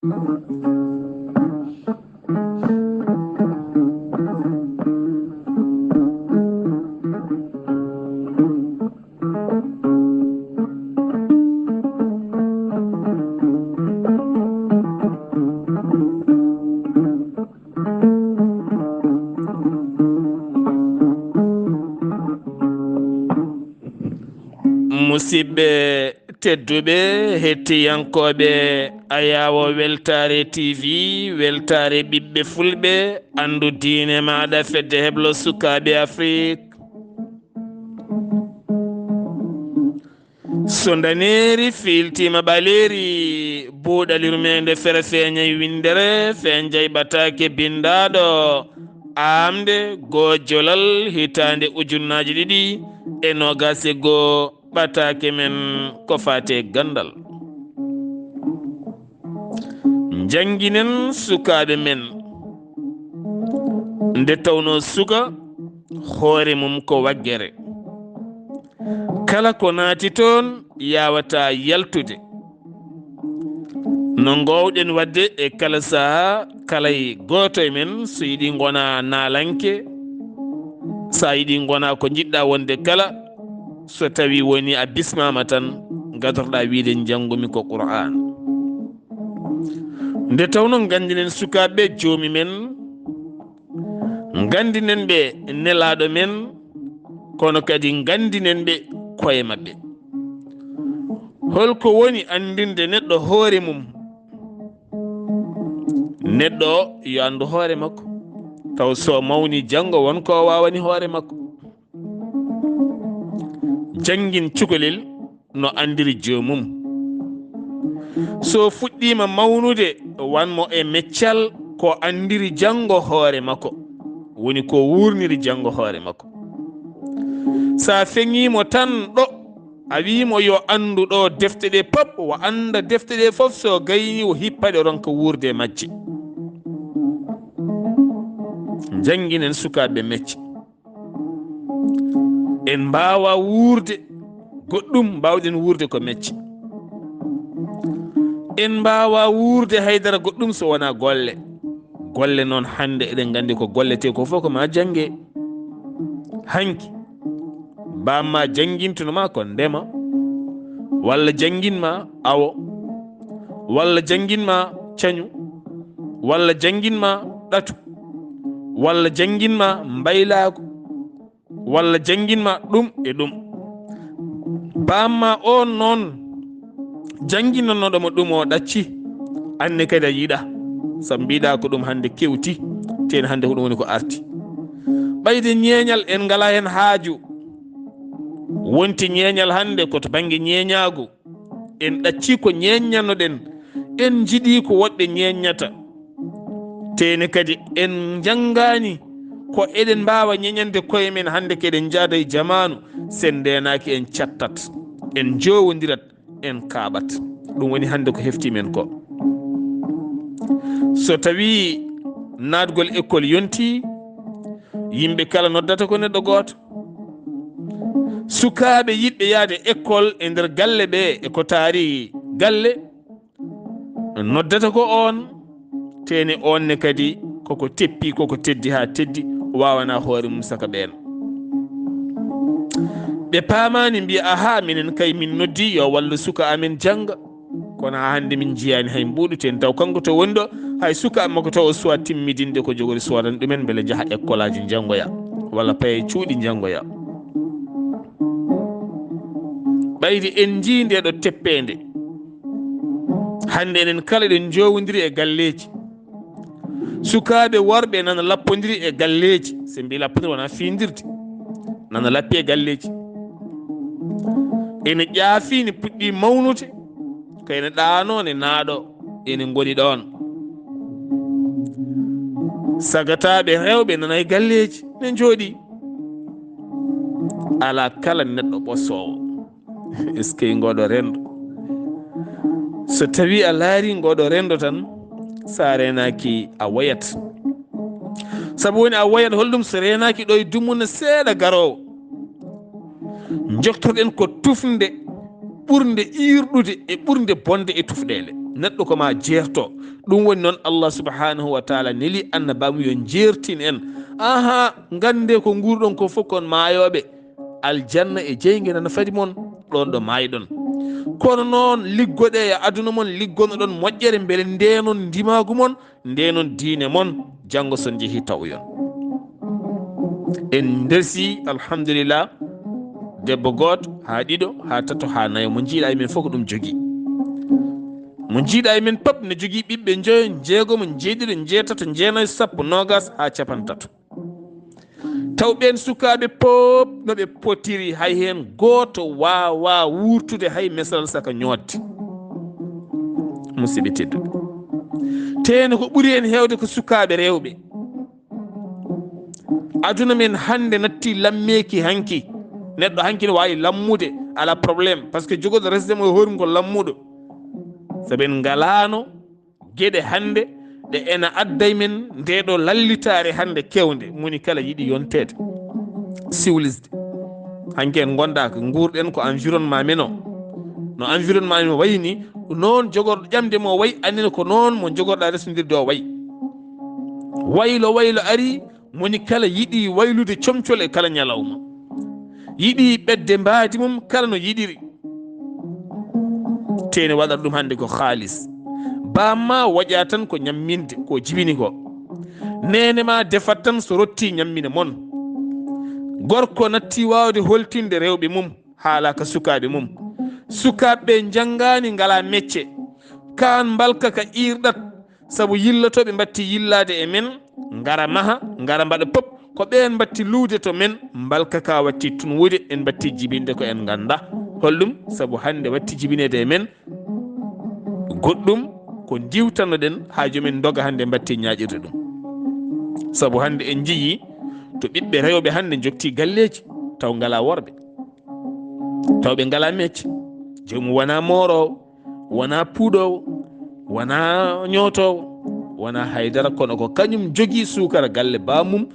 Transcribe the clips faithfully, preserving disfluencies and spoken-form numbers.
Musidɓe tedduɓe, hettiyankooɓe Ayaawo Weltaare T V, Weltaare ɓiɓɓe Fulɓe, anndu diine maaɗa, fedde heblo sukaaɓe Afrik. So ndaneeri fiiltiima ɓaleeri, buuɗal yurmeende fere feeñay winndere, feeñjay ɓataake binndaaɗo, aamde goo jolal hitaande ujunnaaji ɗiɗi e noogaas e goo, ɓataake men ko faati e ganndal. Njannginen sukaaɓe men. Nde tawnoo suka, hoore mum ko waggere. Kala ko naati toon yaawataa yaltude. No ngoowɗen waɗde e kala sahaa, kala e gooto e men, so yiɗi ngona naalanke, so a yiɗi ngona ko njiɗɗa wonde kala, so tawi woni a bismaama tan, gadorɗa wiide, "Njanngumi ko Qur'aan." Nde tawnoo nganndinen sukaaɓe joomi men, nganndinen ɓe nelaaɗo men, kono kadi nganndinen ɓe koye maɓɓe. Holko woni anndinde neɗɗo hoore mum? Neɗɗo o yo anndu hoore makko, taw so mawni janngo won ko o waawani hoore makko. Janngin cukalel no anndiri joomum. So fuɗɗiima mawnude, wan mo e meccal ko anndiri janngo hoore makko, woni ko wuurniri janngo hoore makko. Sa feŋii mo tan ɗo, a wii mo yo anndu ɗo defte ɗe pop, o annda defte ɗe fof, so gayni o hippa ɗe, o ronka wuurde e majje. Jannginen sukaaɓe mecce. En mbaawa wuurde goɗɗum, mbaawɗen wuurde ko mecce. En mbaawa wuurde haydara goɗɗum so wonaa golle. Golle noon hannde eɗen nganndi ko golletee ko fof ko ma jannge. Hanki, bamma janngintuno ma ko ndema, walla janngin ma awo, walla janngin ma cañu, walla janngin ma ɗatu, walla janngin ma mbaylaagu, walla janngin ma ɗum e ɗum. Bamma on noon jannginannoɗo mo ɗum o ɗacci, anne kadi a yiɗa, sabu mbiɗa ko ɗum hannde kewti, teni hannde ko ɗum woni ko arti. Ɓayde ñeeñal en ngala heen haaju, wonti ñeeñal hannde ko to bannge ñeeñaagu, en ɗacci ko ñeeññanoɗen, en njiɗi ko woɗɓe ñeeññata. Tene kadi en njanngaani ko eɗen mbaawa ñeeñande koye men hannde ko eɗen njahda e jamaanu, sen ndeenaaki en cattat, en njowondirat, en kaaɓat. Ɗum woni hannde ko hefti men ko. So tawii naatgol école yontii, yimɓe kala noddata ko neɗɗo gooto. Sukaaɓe yiɗɓe yahde école e nder galle ɓe e ko taari galle, noddata ko on, tene on ne kadi koko teppi, koko teddi haa teddi, waawana hoore mum saka ɓeen. Ɓe paamaani, mbiya, "Aha, minen kay min noddi yo wallu suka amen jannga. Kono haa hannde min njiyaani hay mbuuɗu teen." Taw kanko to woni ɗo, hay suka makko taw o suwa timmidinde ko jogori suwadan ɗumen, mbele njaha ekkolaaji njanngoya, walla paye cuuɗi njanngoya. Ɓayde en njii nde ɗo teppeende. Hannde enen kala eɗen njowondiri e galleeji. Sukaaɓe worɓe nana lappondiri e galleeji, se mbi lappondiri wona fiindirde, nana lappi e galleeji. Ene ƴaafi, ne puɗɗi mawnude, ko ene ɗaano, ne naaɗo, ene ngoni ɗoon. Sagataaɓe rewɓe nana e galleeji, ne njooɗi. Alaa kala neɗɗo ɓosoowo. Eskey, ngoɗo renndo. So tawi a laari ngoɗo renndo tan, sa reenaaki a woyat. Sabu woni a woyat holɗum so reenaaki ɗo e dumunna seeɗa garoowo? Njoktorɗen ko tufnde ɓurnde iirɗude e ɓurnde bonde e tufɗeele. Neɗɗo ko ma jeerto. Ɗum woni noon, Allah subhanahu wa taala neli annabaamu yo jeertin en. Aha, ngannde ko nguurɗon ko fof kon maayooɓe. Aljanna e jeynge nana fadi mon ɗon ɗo maayɗon. Kono noon, liggoɗe e aduna mon, liggonoɗon moƴƴere, mbele ndeenon ndimaagu mon, ndeenon diine mon, janngo son njehii tawoyon. En ndersi, alhamdulillah, debbo gooto, haa ɗiɗo, haa tato, haa nayo. Mo njiiɗa e men fof ko ɗum jogii. Mo njiiɗa e men pop ne jogii ɓiɓɓe njoyo, njeegomo, njeeɗiɗo, njeetato, njeenayo, sappo, noogas, haa capanɗe tato. Taw ɓeen sukaaɓe pop no ɓe potiri, hay heen gooto waawaa wuurtude hay mesalal saka ñootde. Musidɓe tedduɓe, tee no ko ɓuri heen heewde ko sukaaɓe rewɓe. Aduna men hannde natti lammeeki hanki. Neɗɗo hanki no waawi lammude, alaa problème, parce que jogorɗo resde mo e hoore mum ko lammuɗo. Sabu en ngalaano geɗe hannde ɗe ena adday men nde ɗo lallitaare hannde kewnde, moni kala yiɗi yonteede, siwlisde. Hanki en ngondaaka, nguurɗen ko environnement men o. No environnement men o wayi ni, noon jogorɗo ƴamde mo wayi, annene ko noon mo jogorɗa resondirde o wayi. Waylo waylo ari, moni kala yiɗi waylude comcol e kala ñalawma. Yiɗi ɓetde mbaadi mum kala no yiɗiri. Tee ne waɗata ɗum hannde ko haalis. Baam ma waƴa tan ko ñamminde ko jibini ko. Neene ma defat tan so rotti ñammina mon. Gorko natti waawde holtinde rewɓe mum, haala ka sukaaɓe mum. Sukaaɓe ɓe njanngaani, ngalaa mecce. Kaan mbalka ka iirɗat, sabu yillotooɓe mbatti yillaade e men, ngara maha, ngara mbaɗa pop. Ko ɓeen mbatti luude to men, mbalka ka watti tunwude, en mbatti jibinde ko en ngannda. Holɗum? Sabu hannde watti jibineede e men goɗɗum ko ndiwtanoɗen haa joom en ndoga hannde mbatti ñaaƴirde ɗum. Sabu hannde en njiyii to ɓiɓɓe rewɓe hannde njokti galleeji taw ngalaa worɓe. Taw ɓe ngalaa mecce. Joomum wonaa mooroowo, wonaa puudoowo, wonaa ñootoowo, wonaa haydara, kono ko kañum jogii suukara galle baamum,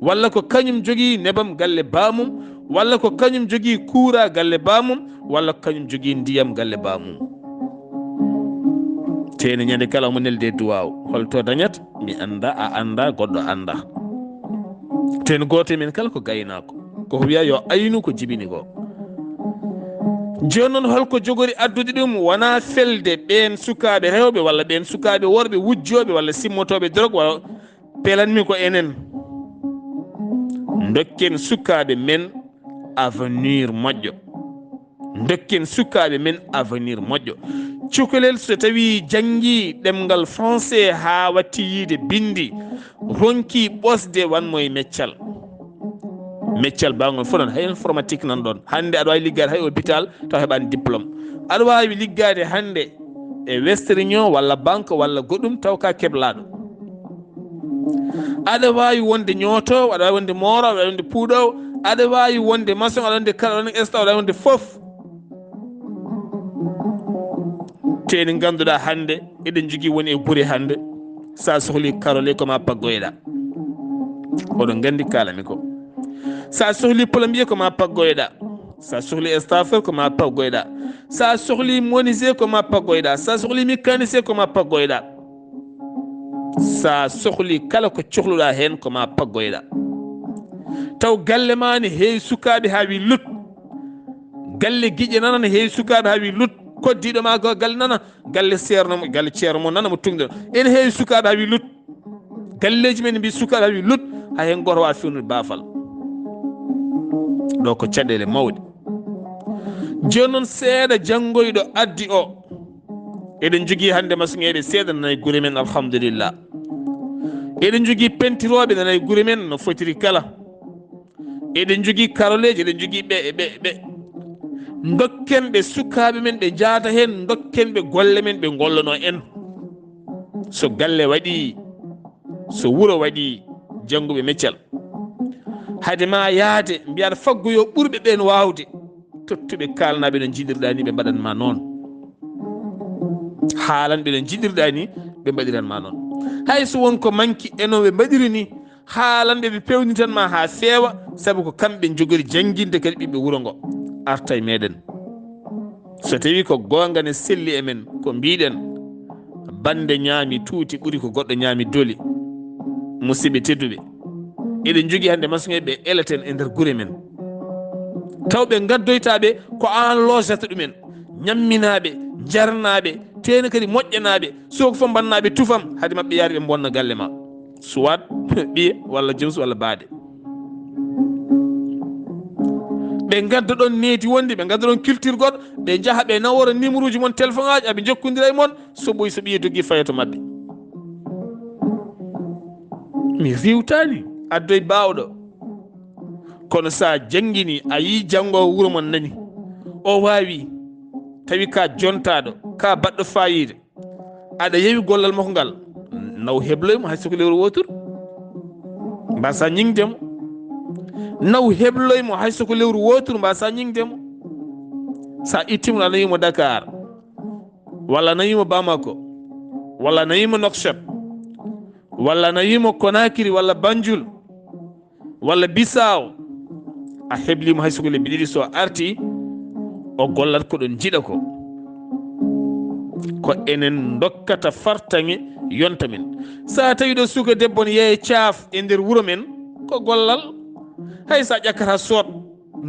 walla ko kañum jogii nebam galle baamum, walla ko kañum jogii kuuraa galle baamum, walla ko kañum jogii ndiyam galle baamum. Tee ne ñande kala omo nelde e duwaaw, holto dañat? Mi annda, a annda, goɗɗo annda. Tee ne gooto e men kala ko gaynaako. Ko wiya yo aynu ko jibini ko. Jooni noon, holko jogori addude ɗum? Wonaa felde ɓeen sukaaɓe rewɓe walla ɓeen sukaaɓe worɓe wujjooɓe walla simmotooɓe drogue walla pelanmi ko enen. Ndokken sukaaɓe men avenir moƴƴo. Ndokken sukaaɓe men avenir moƴƴo. Cukalel so tawii janngii ɗemngal français haa watti yiide binndi, ronkii ɓosde, wan mo e meccal. Meccal baangol fof noon, hay informatique nan ɗoon. Hannde aɗa waawi liggaade hay hôpital taw heɓaani diplôme. Aɗa waawi liggaade hannde e Western Union walla banque walla goɗɗum taw ka keblaaɗo. Aɗa waawi wonde ñootoowo, aɗa waawi wonde mooroowo, aɗa waawi wonde puudoowo, aɗa waawi wonde maçon, aɗa waawi wonde kala, aɗa waawi wonde esclave, aɗa waawi wonde fof. Tee ne ngannduɗaa hannde eɗen njogii woni e gure hannde, sa sohli karole ko ma paggoyɗa. Oɗon nganndi kaalami ko. Sa sohli plombier ko ma paggoyɗa. Sa sohli staffeur ko ma paggoyɗa. Sa sohli menuisier ko ma paggoyɗa. Sa sohli mécanicien ko ma paggoyɗa. Sa sohli kala ko cohluɗa heen ko ma paggoyɗa. Taw galle ma ne heewi sukaaɓe haa wi lut. Galle giƴe nana ne heewi sukaaɓe haa wi lut. Koddiiɗo ma go galle nana, galle ceerno mo, galle ceerno mo nana mo tungɗo. Ene heewi sukaaɓe haa wi lut. Galleeji men mbi sukaaɓe haa wi lut, hay heen gooto waawa fewnude baafal. Ɗo ko caɗeele mawɗe. Jooni noon seeɗa janngoyɗo addi o. Eɗen njogii hannde masiŋeeɓe seeɗa nana e gure men, alhamdulillah. Eɗen njogii pentirooɓe nana e gure men no fotiri kala. Eɗen njogii karoleeji, eɗen njogii ɓe, ɓe, ɓe. Ndokken ɓe sukaaɓe men, ɓe njaata heen, ndokken ɓe golle men, ɓe ngollanoo en. So galle waɗii, so wuro waɗii, jannguɓe meccal. Hade ma yahde, mbiyaɗa faggoyo ɓurɓe ɓeen waawde. Tottuɓe kaalanaa ɓe no njiɗirɗaa ni, ɓe mbaɗan ma noon. Haalan ɓe no njiɗirɗaa ni, ɓe mbaɗiran ma noon. Hay so won ko manki e no ɓe mbaɗiri ni, haalan ɓe, ɓe peewnitan ma haa feewa, sabu ko kamɓe njogori jannginde kadi ɓiɓɓe wuro ngo. Arta e meɗen. So tawii ko goonga ne selli e men, ko mbiɗen, Bannde ñaami tuuti ɓuri ko goɗɗo ñaami doli. Musidɓe tedduɓe, eɗen njogii hannde masiŋaaji ɓe eleten e nder gure men. Taw ɓe ngaddoytaa ɓe, ko aan loosata ɗumen. Ñamminaa ɓe, njarnaa ɓe, teena kadi moƴƴanaa ɓe, soo ko fof mbannaa ɓe tufam, hade maɓɓe yaari ɓe mbonna galle ma. Soit ɓiye walla joom suudu walla baade. Ɓe ngadda ɗon needi wondi, ɓe ngadda ɗon culture goɗɗo, ɓe njaha ɓe nawora numéro uji mon téléphone aji, aɓe njokkondira e mon, so ɓooyi so ɓiye doggi fayoto maɓɓe. Mi riwtaani, addoy baawɗo. Kono so a janngini, a yii janngoowo wuro mon nani, o waawi, tawi ka jontaaɗo, ka baɗɗo faayiida, aɗa yewi gollal makko ngal, naw hebloy mo hay soko lewru wootur, mbasa ñingde mo. Naw hebloy mo hay soko lewru wootur, mbasa ñingde mo. Sa ittimo, a nawimo Dakar, walla nawimo Bamako, walla nawimo Nouakchott, walla nawimo Conakry, walla Banjul, walla Bissau, a heblimo hay soko lebbi ɗiɗi, so arti, o gollat ko ɗon jiɗa ko. Ko enen dokkata fartaŋe yonta men. Sa tawi ɗo suka debbo ne yeeya caaf e nder wuro men, ko gollal. Hay sa ƴakkata soot,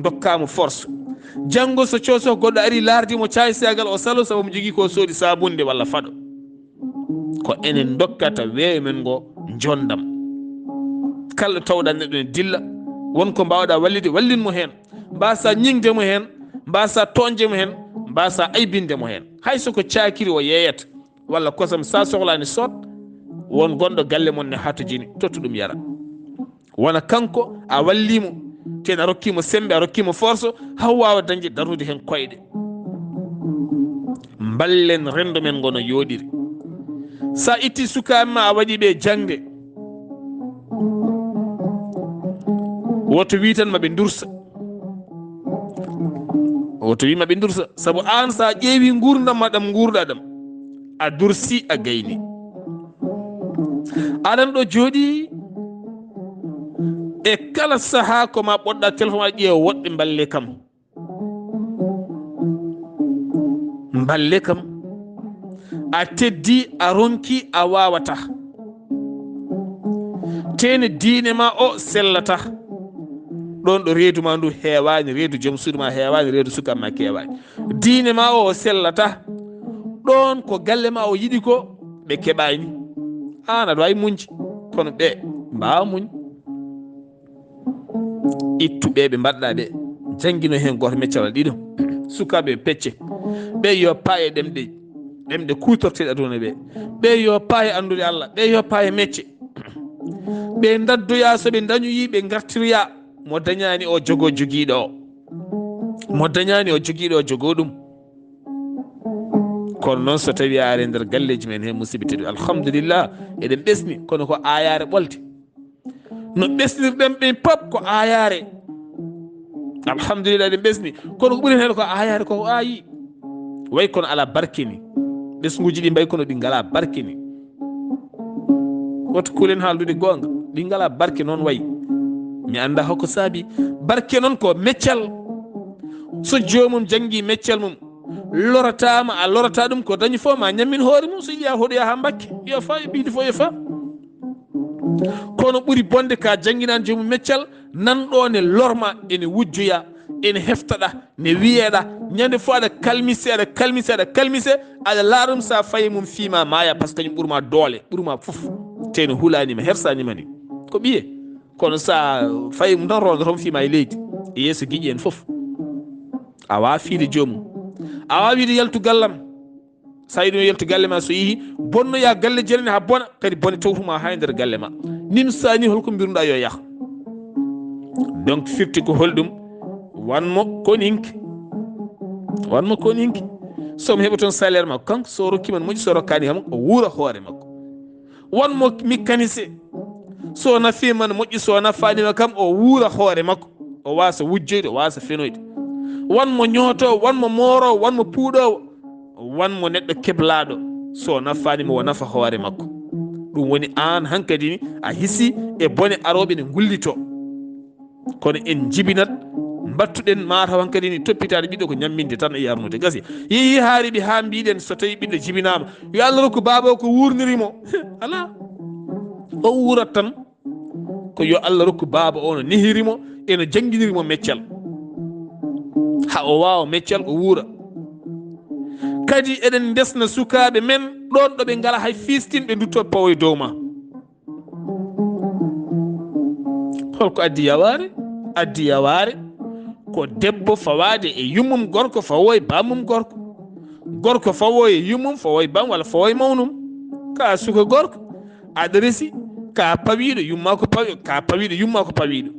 dokkamo force. Janngo so coso goɗɗo ari, laardi mo caay seegal, o salo sabu mo jogii ko soodi sabunde walla faɗo. Ko enen dokkata weeyo men ngo njondam. Kala tawɗa neɗɗo ne dilla, won ko mbawɗa wallide, wallin mo heen. Mbasa ñingde mo heen, mbasa toñde mo heen, mbasa aybinde mo heen. Hay so ko caakiri o yeeyata, walla kosam, sa sohlaani soot, won gonɗo galle mon ne hatojini, tottu ɗum yara. Wona kanko a wallimo, ten a rokkimo sembe, a rokkimo force, haw wawa dañde darnude hen koyɗe. Mballen rendo men ngo no yooɗiri. Sa itti sukaaɓe ma, a waɗi ɓe jaŋde, woto wi tan maɓe dursa. Woto wi maɓe dursa. Sabu an, sa ƴeewi ngurdam ma ɗam, ngurɗa ɗam, a dursi, a gayni. Aɗan ɗo jooɗi e kala saha ko ma ɓoɗɗa téléphone, a ƴeewa woɗɓe mballe kam. Mballe kam. A teddi, a ronki, a wawata. Tene diine ma o sellata. Ɗon ɗo reedu ma ndu heewani, reedu joom suudu ma heewani, reedu suka ma keewani. Diine ma o sellata. Ɗon ko galle ma o yiɗi ko ɓe keɓani. An aɗa wawi muñde, kono ɓe mbawa muñ. Ittu ɓe ɓe mbaɗɗa ɓe, janngino heen gooto meccal walla ɗiɗo. Sukaaɓe pecce. Ɓe yo paaye ɗemɗe, ɗemɗe kuutorteeɗe aduna ɓe. Ɓe yo paaye anndude Allah. Ɓe yo paaye mecce. Ɓe ndaddoya, so ɓe ndañoyi, ɓe ngartiroya. Mo dañaani o jogo jogiiɗo o. Mo dañaani o jogiiɗo o jogo ɗum. Kono noon, so tawi a ari nder galleeji men he, musidɓe tedduɓe, alhamdulillah, eɗen ɓesni, kono ko aayaare ɓolde. No ɓesnirɗen ɓen pop ko aayaare. Alhamdulillah, eɗen ɓesni. Kono ko ɓuri hen ko aayaare ko aayi. Way kono ala barke ni. Ɓesnguuji ɗi mbay kono ɗi ngala barke ni. Woto kulen haaldude goonga. Ɗi ngala barke noon way. Mi annda hoko saabi. Barke noon ko meccal. So joomum janngi meccal mum, lorataama, a lorata ɗum, ko dañi fof ma ñammin hoore mum. So yiya hoɗoya ha Mbakke, yo fa, ɓiydi fof yo fa. Kono ɓuri bonde ka jannginani joomum meccal, nan ɗo ne lorma, ene wujjoya, ene heftaɗa, ne wiyeɗa, ñande fof aɗa kalmise, aɗa kalmise, aɗa kalmise, aɗa laara ɗum sa fayi mum fiima maaya, par ce que kañum ɓurma doole, ɓurma fof. Te ne hulanima, hersanima ni. Ko ɓiye. Kono sa fayi mum tan rondoto mo fiima e leydi, e yeeso giƴi en fof. A wawa fiide joomum. A wawa wiide yaltu gallam. Sa yiɗi o yaltu galle ma, so yeehi, bonnoya galle jene ne ha bona, kadi bone tawtuma ha e nder galle ma. Nim sani holko mbiruɗa yo yah. Donc firti ko holɗum? Wanmo koninke. Wanmo koninke. So mo heɓa toon salaire makko, kanko so rokkima ne moƴƴi, so rokkani kam, o wuura hoore makko. Wanmo mécanicien. So nafima ne moƴƴi, so nafanima kam, o wuura hoore makko. O wasa wujjoyde, o wasa fenoyde. Wanmo ñootowo, wanmo moorowo, wanmo puuɗowo, wanmo neɗɗo keblaɗo. So nafanima, o nafa hoore makko. Ɗum woni an hankadi ni a hisi e bone aroɓe ne ngullito. Kono en jibinat Battuɗen mataw hankadi ni toppitaade ɓiɗɗo ko ñamminde tan e yarnude. Gasi. Yehi haa riɓi haa mbiɗen so tawi ɓiɗɗo jibinaama, yo Allah rokku baaba o ko wuurniri mo. Alaa. O wuurat tan. Ko yo Allah rokku baaba o no nehiri mo, e no jannginiri mo meccal. Ha o waawa meccal, o wuura. Kadi eɗen ndesna sukaaɓe men ɗoon ɗo ɓe ngala hay fistin ɓe ndutto pawoye dow ma. Holko addi yawaare? Addi yawaare ko debbo fawaade e yummum gorko, fawoye bammum gorko. Gorko fawoye yummum, fawoye bam walla fawoye mawnum. Ka suka gorko, aɗa resi, ka pawiɗo, yumma ko pawi-, ka pawiɗo, yumma ko pawiɗo.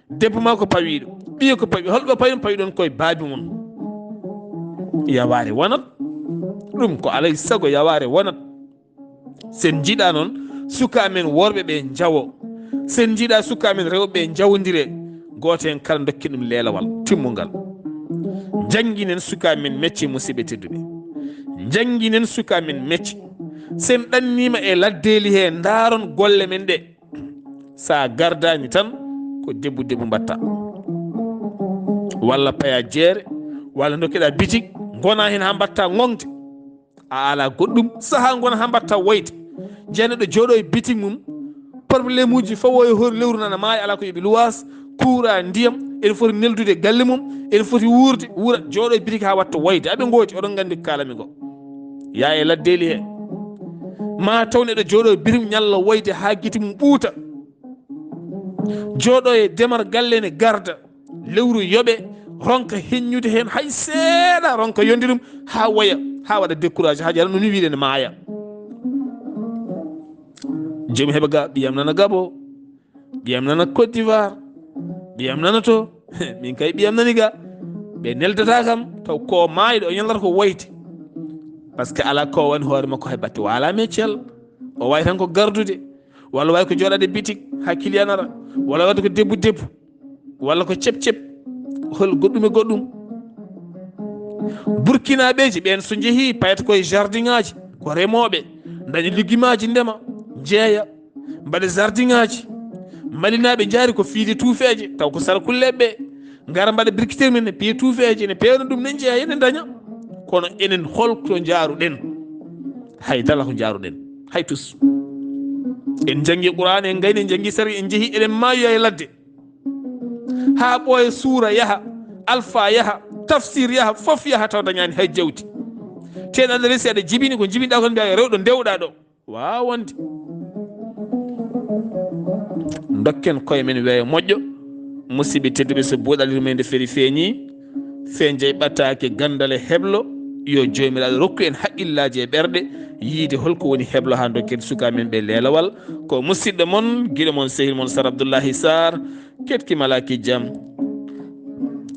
Debbo ma ko pawiɗo, ɓiya ko pawi-, holɓe pawi ɗon? Pawi ɗon koye baabi mum. Yawaare wonat. Ɗum ko alay sago yawaare wonat. Sen njiɗa noon suka men worɓe ɓe njawo. Sen njiɗa suka men rewɓe ɓe njawondire. Gooto hen kala dokken ɗum leelawal timmungal. Njanginen suka men mecce, musidɓe tedduɓe. Njanginen suka men mecce. Sen ɗannima e laddeeli he, ndaaron golle men ɗe. Sa gardani tan ko debbu debbu mbatta. Walla paya jeere, walla dokkeɗa bitik, gona hen ha mbatta ŋoŋde. A ala goɗɗum, saha gona ha mbatta woyde. Jeya neɗɗo jooɗo e bitik mum, problème uji fawo e hoore lewru nana maayi, ala ko yoɓi luwaas, kuura, ndiyam, ene foti neldude galle mum, ene foti wuurde, wuura, jooɗo e bitik ha watta woyde. Aɓe ngooti, oɗon gandi ko kalami ko. Ya e laddeeli he. Ma taw neɗɗo jooɗo e bitik mum ñalla woyde ha gite mum ɓuuta. Jooɗo e demar galle ne garda. Lewru yoɓe, ronka heññude hen hay seeɗa, ronka yonde ɗum ha woya, ha waɗa découragé, ha jara no ni wiɗen maaya. Jomi heɓa ga, ɓiyam nana Gabo, ɓiyam nana Côte d'Ivoire, ɓiyam nana to, min kay ɓiyam nani ga. Ɓe neldata kam, taw ko maayɗo o ñallata ko woyde. Parce que ala ko woni hoore makko hay batte, wala meccel, o wawi tan ko gardude, walla wawi ko jooɗade bitik ha client ara, walla wadde ko debbu debbu, walla ko cep cep, hol goɗɗum e goɗɗum. Burkinaaɓeji ɓen so jeehi payata koye jardin ngaji, ko remooɓe, daña liggimaaji ndema, jeeya, mbaɗa jardin ngaji. Malinaɓe jaari ko fiide tuufeeje, taw ko sara kulleɓe, ngara mbaɗa bricterie men ne piye tuufeeje, ne peewna ɗum, ne jeeya, ne daña. Kono enen holto jaaruɗen? Hay dala ko jaaruɗen, hay tus. En jangi Qur'an, en gayni, en jangi sari, en jeehi, eɗen maayoya e ladde. Ha ɓooya suura yaha, alfa yaha, tafsir yaha, fof yaha taw dañani hay jawdi. Teɗa aɗa resi, aɗa jibini, ko jibinɗa kon mbiya yo rewɗo ndewɗa ɗo. Wawa wonde. Dokken koye men weeyo moƴƴo. Musidɓe tedduɓe, so buuɗal yurmeende feri feeñi, fe jey ɓattake gandal e heblo, yo Joomiraaɗo rokku en haqqillaaji e ɓerɗe, yiide holko woni heblo ha dokken suka men ɓe leelawal. Ko musidɗo mon, giɗo mon, sehil mon Sar Abdoullahi Sarr, ketki malaki jam.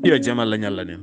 Yo jam Allah ñallanen.